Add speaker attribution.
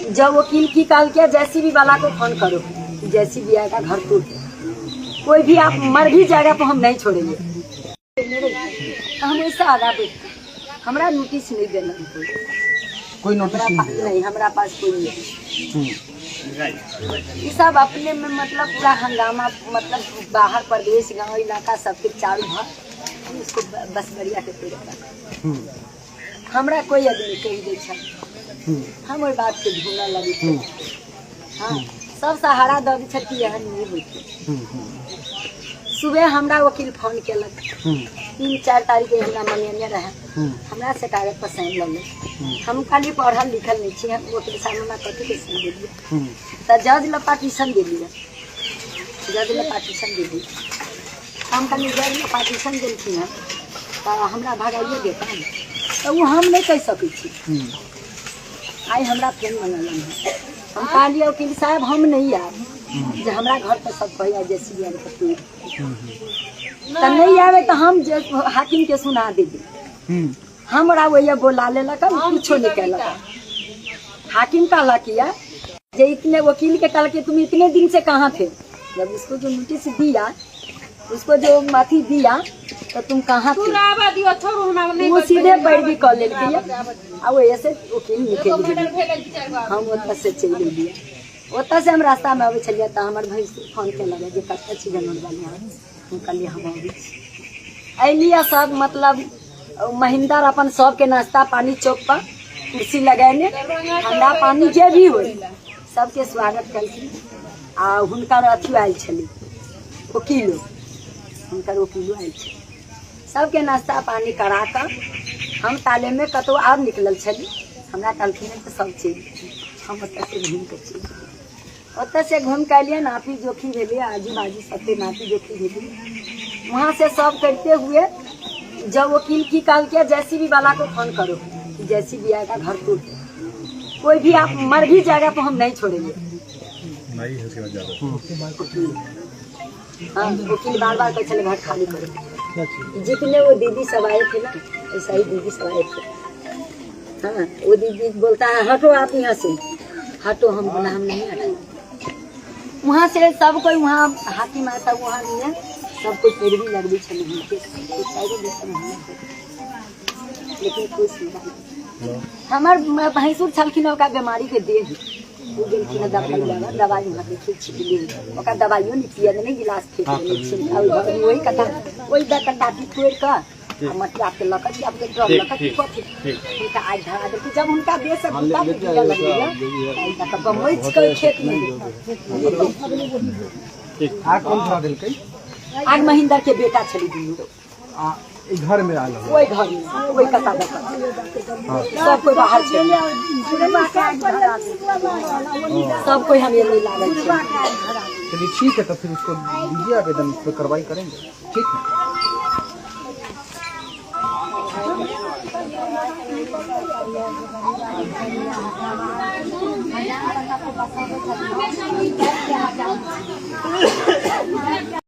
Speaker 1: जब वकील की कहलकै जेसीबी वाला को फोन करो, जेसीबी आएगा घर टूट, कोई भी आप मर भी जाएगा तो हम नहीं छोड़ेंगे। हम ऐसा आगा बैठ हमरा नोटिस नहीं देलक कोई।
Speaker 2: कोई नोटिस
Speaker 1: हमरा
Speaker 2: नहीं
Speaker 1: पास
Speaker 2: दिया?
Speaker 1: नहीं, हमरा पास कोई नोटिस। ये सब अपने में मतलब पूरा हंगामा, मतलब बाहर प्रदेश गांव इलाका सबके चारू भाग उसको बस बरिया के पेड़ पर। हमरा कोई आदमी कहि दै छै, हम ओहि बात के ढूंढऽ लगै छी। हाँ, सब सहारा दऽ दै छै कि एहन नहि होइ छै। सुबह हमरा वकील फोन केलक, 3-4 तारीख के हमरा मंगेने रहे, हमरा से कागज पर साइन लेलक। हम खाली पढ़ल लिखल नहीं छी, हम वकील साहब हमरा कथी के साइन देलियै? तऽ जज लग पार्टीशन देलियै, जज लग पार्टीशन देलियै। हम कहलियै जज लग पार्टीशन देलखिन हँ तऽ हमरा भगाइए देता, तऽ ओ हम नहि कहि सकै छी। आइ हमरा फेर मंगेलनि हँ। हम कहलियै वकील साहब हम नहीं आयब, जे हमरा घर पर सब कहैया जे सी आर के तोड़ि तऽ नहीं आबै तऽ हम जे हाकिम के सुना देबै। हमरा वही बोला लेलक, कुछो नहीं कहलक। हाकिम कहलक या जे इतने वकील के कहलक तुम इतने दिन से कहाँ थे? जब उसको जो नोटिस दिया, उसको जो अथी दिया, तो तुम कहाँ थे? वो सीधे पैरवी कऽ लेलकै आ ओहि से वकील निकलि गेलै। हम ओतऽ से चलि एलियै। ओतऽ से हम रास्तामे अबै छलियै तऽ हमर भैंस फोन केलक जे कतऽ छी जनौर वाली? हम कहलियै हम अबै छी। अयलियै, सब मतलब महिन्दर अपन सबके नाश्ता पानी, चौक पर कुर्सी लगेने, ठंडा पानी जे भी होइ, सबके स्वागत केलखिन। आ हुनकर अथी आयल छलै वकीलो, हुनकर वकीलो आयल छलै। सबके नाश्ता पानी करा कऽ हम तालेमे कतहु आर निकलल छली। हमरा कहलखिन तऽ सब चलि, हम ओतऽ से घूमि कऽ चलि गेलियै। ओतऽ से घूमि कऽ एलियै, नापी जोखी भेलै, आजू बाजू सबके नापी जोखी भेलै। वहाँ से सब करते हुए जब वकील की कहलकै जेसीबी वाला को फोन करो, जेसीबी आएगा घर टूट, कोई भी आप मर भी जाएगा तो हम नहीं छोड़ेंगे। वकील, हाँ, वकील बार बार कहै छलै घर खाली करो। जितने वो दीदी सब आए थे ना, ऐसा ही दीदी सब आए थे। हाँ, वो दीदी बोलता है हटो आप यहाँ से हटो। हम बोला हम नहीं हटे वहाँ से। सब कोई वहाँ हाकिम आता वहाँ नहीं है, सब कोई पैरवी लगबै छलै हुनके चारो दिसन हुनके, लेकिन कोई सुनवाई नहीं। हमर भैंसुर छलखिन, ओकरा बीमारी के देह ओ गेलखिन हँ दवाइ लाबऽ, दवाइ वहाँ देखै छी, ओकरा दवाइयो नहि पियऽ देने, गिलास फेक देने छी। ओहि कथा ओहि दऽ कऽ टाटी तोड़ि कऽ आ मटिया के लऽ कऽ आब ड्रम लऽ कऽ कथी हुनका आगि धरा देलकै। जब हुनका देह से गुद्दा गुद्दा लगलैया तऽ बमैच कऽ खेत मे
Speaker 2: आग कौन धरा देलकै?
Speaker 1: आग महिंदर के बेटा छलै दुनू।
Speaker 2: आ ई घर में आयल
Speaker 1: ओहि घर मे, ओहि कता दऽ कऽ सब कोइ बाहर छै, सब कोइ हम एलै लागल छै।
Speaker 2: चलिए ठीक है, तो फिर उसको दीजिए आवेदन, उस पर कार्रवाई करेंगे। ठीक है।